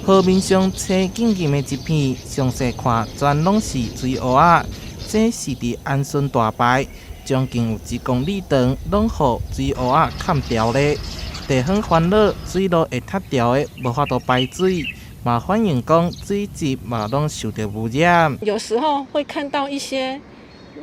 河面上青金金的一片，詳細看全攏是水蚵仔。這是佇安順大排，將近有1公里長，攏予水蚵仔崁牢咧。地方煩惱水路會塞牢的，無法度排水，嘛反映講水質嘛攏受著污染。有時候會看到一些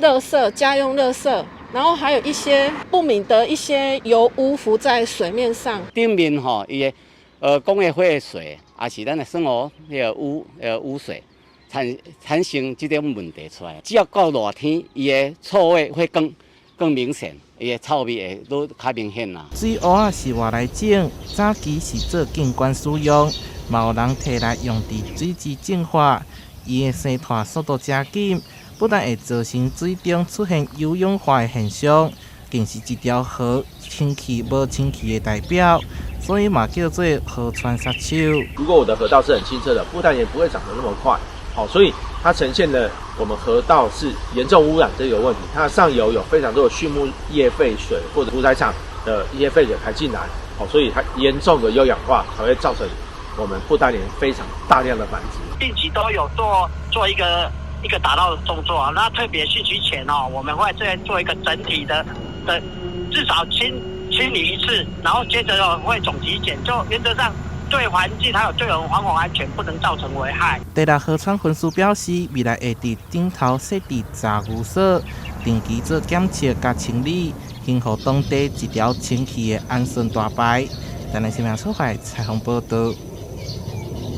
垃圾、家用垃圾，然後還有一些不明的一些油污浮在水面上。頂面吼，伊的工業廢水，也是咱的生活彼个污水產生這種問題出來。只要到熱天，伊的臭味會更明顯，伊的臭味會愈較明顯啦。水蚵仔是外來種，早期是做景觀使用，嘛有人提來用佇水質淨化。伊的生湠速度誠緊，不但會造成水中出現優氧化的現象，更是一條河清氣無清氣的代表，所以嘛叫做河川殺手。如果我的河道是很清澈的，負氮也不會長得那麼快。好，所以它呈現了我們河道是嚴重污染這個問題。它上游有非常多的畜牧業廢水或者屠宰場的一些廢水排進來，好，所以它嚴重的優氧化，才會造成我們負氮蓮非常大量的繁殖。定期都有做一個打撈的動作啊，那特別汛期前哦，我們會再做一個整體的至少清理一次，然後接着會總體檢，就原則上對環境還有對我們防洪安全不能造成危害。第六河川分署表示，未來會佇頂頭設置閘牛所，定期做檢測佮清理，維護當地一條清氣的安順大排。台南新聞出來採訪報道。